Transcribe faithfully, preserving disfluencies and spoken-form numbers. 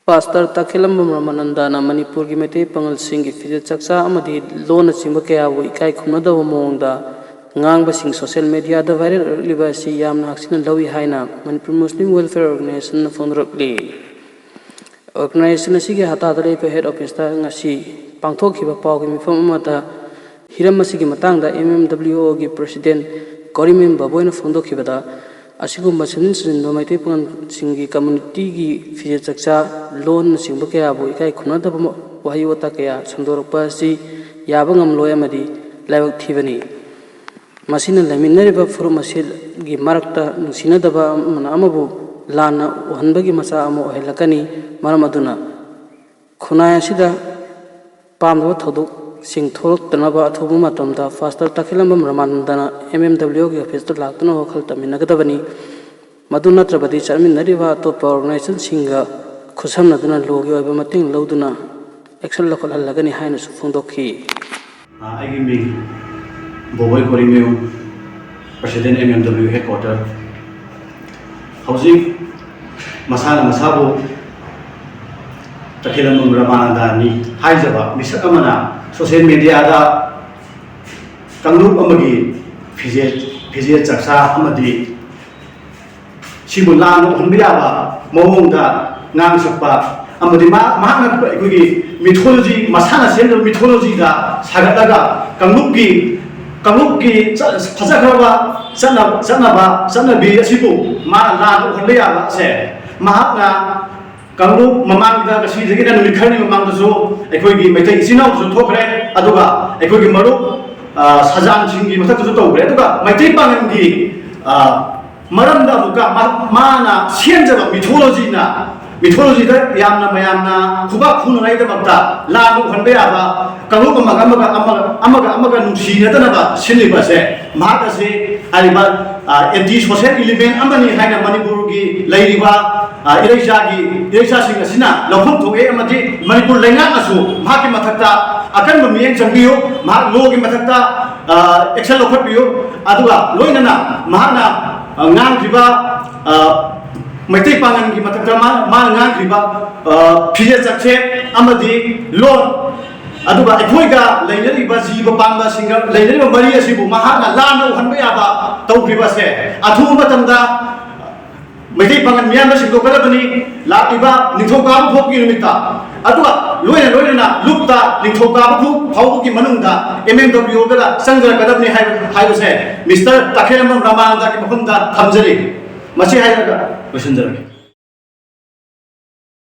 Pastor ꯇꯈꯦꯂꯝꯕꯝ ꯔꯃꯥꯅꯟꯗꯅ ꯃꯅꯤꯄꯨꯔꯒꯤ ꯃꯩꯇꯩ ꯄꯥꯉꯜꯁꯤꯡꯒꯤ ꯐꯤꯖꯦꯠ ꯆꯥꯛꯆꯥ ꯑꯃꯗꯤ ꯂꯣꯟꯅꯆꯤꯡꯕ ꯀꯌꯥꯕꯨ ꯏꯀꯥꯏ ꯈꯨꯝꯅꯗꯕ ꯃꯑꯣꯡꯗ ꯉꯥꯡꯕꯁꯤꯡ ꯁꯣꯁꯤꯌꯦꯜ ꯃꯤꯗꯤꯌꯥꯗ ꯚꯥꯏꯔꯦꯜ ꯑꯣꯏꯔꯛꯂꯤꯕ ꯑꯁꯤ ꯌꯥꯝꯅ ꯍꯛꯆꯤꯟꯅ ꯂꯧꯏ ꯍꯥꯏꯅ ꯃꯅꯤꯄꯨꯔ ꯃꯨꯁꯂꯤꯝ ꯋꯦꯜꯐꯤꯌꯔ ꯑꯣꯔꯒꯅꯥꯏꯖꯦꯁꯟꯅ ꯐꯣꯡꯗꯣꯔꯛꯂꯤ꯫ ꯑꯣꯔꯒꯅꯥꯏꯖꯦꯁꯟ ꯑꯁꯤꯒꯤ ꯍꯇꯥꯗ ꯂꯩꯕ ꯍꯦꯗ ꯑꯣꯐꯤꯁꯇ ꯉꯁꯤ ꯄꯥꯡꯊꯣꯛꯈꯤꯕ ꯄꯥꯎꯒꯤ ꯃꯤꯐꯝ ꯑꯃꯗ ꯍꯤꯔꯝ ꯑꯁꯤꯒꯤ ꯃꯇꯥꯡꯗ ꯑꯦꯝ ꯑꯦꯝ ꯗꯕ꯭ꯂꯤꯎ ꯑꯣꯒꯤ ꯄ꯭ꯔꯁꯤꯗꯦꯟ ꯀꯣꯔꯤꯃꯌꯨꯝ ꯕꯥꯕꯣꯏꯅ ꯐꯣꯡꯗꯣꯛꯈꯤꯕꯗ, ꯑꯁꯤꯒꯨꯝꯕ ꯁꯦꯝꯖꯤꯟ ꯁꯥꯖꯤꯟꯕ ꯃꯩꯇꯩ ꯄꯥꯉꯜꯁꯤꯡꯒꯤ ꯀꯝꯃ꯭ꯌꯨꯅꯤꯇꯤꯒꯤ ꯐꯤꯖꯦꯠ ꯆꯛꯆꯥ, ꯂꯣꯟꯅꯆꯤꯡꯕ ꯀꯌꯥꯕꯨ ꯏꯀꯥꯏ ꯈꯨꯝꯅꯗꯕ ꯋꯥꯍꯩ ꯋꯥꯇꯥ ꯀꯌꯥ ꯁꯟꯗꯣꯔꯛꯄ ꯑꯁꯤ ꯌꯥꯕ ꯉꯝꯂꯣꯏ ꯑꯃꯗꯤ ꯂꯥꯏꯕꯛ ꯊꯤꯕꯅꯤ꯫ ꯃꯁꯤꯅ ꯂꯩꯃꯤꯟꯅꯔꯤꯕ ꯐꯨꯔꯨꯞ ꯃꯁꯦꯜꯒꯤ ꯃꯔꯛꯇ ꯅꯨꯡꯁꯤꯅꯗꯕ ꯑꯃꯅ ꯑꯃꯕꯨ ꯂꯥꯟꯅ ꯎꯍꯟꯕꯒꯤ ꯃꯆꯥꯛ ꯑꯃ ꯑꯣꯏꯍꯜꯂꯛꯀꯅꯤ꯫ ꯃꯔꯝ ꯑꯗꯨꯅ ꯈꯨꯟꯅꯥꯏ ꯑꯁꯤꯗ ꯄꯥꯝꯗꯕ ꯊꯧꯗꯣꯛꯁꯤꯡ ꯊꯣꯛꯂꯛꯇꯅꯕ ꯑꯊꯨꯕ ꯃꯇꯝꯗ ꯄꯥꯁꯇꯔ ꯇꯈꯦꯂꯝꯕꯝ ꯔꯃꯥꯅꯟꯗꯅ ꯑꯦꯝ ꯑꯦꯝ ꯗꯕ꯭ꯂꯤꯎ ꯑꯣꯒꯤ ꯑꯣꯐꯤꯁꯇ ꯂꯥꯛꯇꯨꯅ ꯋꯥꯈꯜ ꯇꯝꯃꯤꯟꯅꯒꯗꯕꯅꯤ꯫ ꯃꯗꯨ ꯅꯠꯇ꯭ꯔꯕꯗꯤ ꯆꯠꯃꯤꯟꯅꯔꯤꯕ ꯑꯇꯣꯞꯄ ꯑꯣꯔꯒꯅꯥꯏꯖꯦꯁꯟꯁꯤꯡꯒ ꯈꯨꯠꯁꯝꯅꯗꯨꯅ ꯂꯣꯒꯤ ꯑꯣꯏꯕ ꯃꯇꯦꯡ ꯂꯧꯗꯨꯅ ꯑꯦꯛꯁꯟ ꯂꯧꯈꯠꯍꯜꯂꯒꯅꯤ ꯍꯥꯏꯅꯁꯨ ꯐꯣꯡꯗꯣꯛꯈꯤ꯫ ꯑ, ꯑꯩꯒꯤ ꯃꯤꯡ Boboi Korimayum, president M M W headquarter. ꯍꯧꯖꯤꯛ ꯃꯁꯥꯅ ꯃꯁꯥꯕꯨ ꯇꯈꯦꯂꯝꯕꯝ ꯔꯃꯥꯅꯟꯗꯅꯤ ꯍꯥꯏꯖꯕ ꯃꯤꯁꯛ ꯑꯃꯅ ꯁꯣꯁꯤꯌꯦꯜ ꯃꯤꯗꯤꯌꯥꯗ ꯀꯥꯡꯂꯨꯞ ꯑꯃꯒꯤ ꯐꯤꯖꯦꯠ, ꯐꯤꯖꯦꯠ ꯆꯛꯆꯥ ꯑꯃꯗꯤ ꯁꯤꯕꯨ ꯂꯥꯟꯅ ꯎꯍꯟꯕ ꯌꯥꯕ ꯃꯑꯣꯡꯗ ꯉꯥꯡ ꯁꯛꯄ ꯑꯃꯗꯤ ꯃꯍꯥꯛ, ꯃꯍꯥꯛꯅ ꯑꯩꯈꯣꯏꯒꯤ ꯃꯤꯊꯣꯂꯣꯖꯤ, ꯃꯁꯥꯅ ꯁꯦꯝꯖꯕ ꯃꯤꯊꯣꯂꯣꯖꯤꯗ ꯁꯥꯒꯠꯂꯒ ꯀꯥꯡꯂꯨꯞꯀꯤ, ꯀꯥꯡꯂꯨꯞꯀꯤ ꯆ-, ꯐꯖꯈ꯭ꯔꯕ ꯆꯠꯅ-, ꯆꯠꯅꯕ, ꯆꯠꯅꯕꯤ ꯑꯁꯤꯕꯨ ꯃꯥꯅ ꯂꯥꯟꯅ ꯎꯍꯟꯕ ꯌꯥꯕ ꯑꯁꯦ ꯃꯍꯥꯛꯅ ꯀꯥꯡꯂꯨꯞ ꯃꯃꯥꯡꯗ, ꯉꯁꯤꯗꯒꯤꯅ ꯅꯨꯃꯤꯠ ꯈꯔꯅꯤ ꯃꯃꯥꯡꯗꯁꯨ ꯑꯩꯈꯣꯏꯒꯤ ꯃꯩꯇꯩ ꯏꯆꯤꯟ ꯏꯅꯥꯎꯁꯨ ꯊꯣꯛꯈ꯭ꯔꯦ, ꯑꯗꯨꯒ ꯑꯩꯈꯣꯏꯒꯤ ꯃꯔꯨꯞ, ꯑ, ꯁꯖꯥꯟꯁꯤꯡꯒꯤ ꯃꯊꯛꯇꯁꯨ ꯇꯧꯈ꯭ꯔꯦ, ꯑꯗꯨꯒ ꯃꯩꯇꯩ ꯄꯥꯉꯜꯒꯤ, ꯑ, ꯃꯔꯝꯗ ꯑꯃꯨꯛꯀ ꯃꯥ-, ꯃꯥꯅ ꯁꯦꯝꯖꯕ ꯃꯤꯊꯣꯂꯣꯖꯤꯅ, ꯃꯤꯊꯣꯂꯣꯖꯤꯗ ꯌꯥꯝꯅ ꯃꯌꯥꯝꯅ ꯈꯨꯕꯥꯛ ꯈꯨꯅꯉꯥꯏꯗꯃꯛꯇ ꯂꯥꯟ ꯎꯍꯟꯕ ꯌꯥꯕ, ꯀꯥꯡꯂꯨꯞ ꯑꯃꯒ ꯑꯃꯒ, ꯑꯃꯒ, ꯑꯃꯒ ꯑꯃꯒ ꯅꯨꯡꯁꯤꯅꯗꯅꯕ ꯁꯤꯜꯂꯤꯕ ꯑꯁꯦ ꯃꯍꯥꯛ ꯑꯁꯤ ꯍꯥꯏꯔꯤꯕ, ꯑ, ꯑꯦꯟꯇꯤ ꯁꯣꯁꯤꯌꯦꯜ ꯏꯂꯤꯃꯦꯟ ꯑꯃꯅꯤ ꯍꯥꯏꯅ ꯃꯅꯤꯄꯨꯔꯒꯤ ꯂꯩꯔꯤꯕ, ꯑ, ꯏꯔꯩꯆꯥꯒꯤ, ꯏꯔꯩꯆꯥꯁꯤꯡ ꯑꯁꯤꯅ ꯂꯧꯐꯝ ꯊꯣꯛꯑꯦ ꯑꯃꯗꯤ ꯃꯅꯤꯄꯨꯔ ꯂꯩꯉꯥꯛꯅꯁꯨ ꯃꯍꯥꯛꯀꯤ ꯃꯊꯛꯇ ꯑꯀꯟꯕ ꯃꯤꯠꯌꯦꯡ ꯆꯪꯕꯤꯌꯨ꯫ ꯃꯍꯥꯛ ꯂꯣꯒꯤ ꯃꯊꯛꯇ ꯑꯦꯛꯁꯟ ꯂꯧꯈꯠꯄꯤꯌꯨ꯫ ꯑꯗꯨꯒ ꯂꯣꯏꯅꯅ ꯃꯍꯥꯛꯅ ꯑ, ꯉꯥꯡꯈ꯭ꯔꯤꯕ ꯑ, ꯃꯩꯇꯩ ꯄꯥꯉꯜꯒꯤ ꯃꯊꯛꯇ ꯃꯥ- ꯃꯥꯅ ꯉꯥꯡꯈ꯭ꯔꯤꯕ ꯑ, ꯐꯤꯖꯦꯠ ꯆꯥꯛꯁꯦꯠ ꯑꯃꯗꯤ ꯂꯣꯟ, ꯑꯗꯨꯒ ꯑꯩꯈꯣꯏꯒ ꯂꯩꯅꯔꯤꯕ ꯖꯤꯕ ꯄꯥꯟꯕꯁꯤꯡꯒ ꯂꯩꯅꯔꯤꯕ ꯃꯔꯤ ꯑꯁꯤꯕꯨ ꯃꯍꯥꯛꯅ ꯂꯥꯟꯅ ꯎꯍꯟꯕ ꯌꯥꯕ ꯇꯧꯈ꯭ꯔꯤꯕ ꯑꯁꯦ ꯑꯊꯨꯕ ꯃꯇꯝꯗ ꯃꯩꯇꯩ ꯄꯥꯉꯜ ꯃꯤꯌꯥꯝꯗ ꯁꯦꯡꯗꯣꯛꯀꯗꯕꯅꯤ꯫ ꯂꯥꯛꯂꯤꯕ ꯅꯤꯡꯊꯧꯀꯥꯕ ꯐꯥꯎꯕꯒꯤ ꯅꯨꯃꯤꯠꯇ, ꯑꯗꯨꯒ ꯂꯣꯏꯅ ꯂꯣꯏꯅꯅ ꯂꯨꯞꯇ ꯅꯤꯡꯊꯧꯀꯥꯕ ꯐꯥꯎ- ꯐꯥꯎꯕꯒꯤ ꯃꯅꯨꯡꯗ ꯑꯦꯝ ꯑꯦꯝ ꯗꯕ꯭ꯂꯤꯎ ꯑꯣꯗ ꯆꯪꯖꯔꯛꯀꯗꯕꯅꯤ ꯍꯥꯏꯕ- ꯍꯥꯏꯕꯁꯦ ꯃꯤꯁꯇꯔ ꯇꯈꯦꯜꯂꯝꯕꯝ ꯔꯥꯃꯥꯅꯟꯗꯒꯤ ꯃꯐꯝꯗ ꯊꯝꯖꯔꯤ꯫ ꯃꯁꯤ ꯍꯥꯏꯔꯒ ꯂꯣꯏꯁꯤꯟꯖꯔꯒꯦ꯫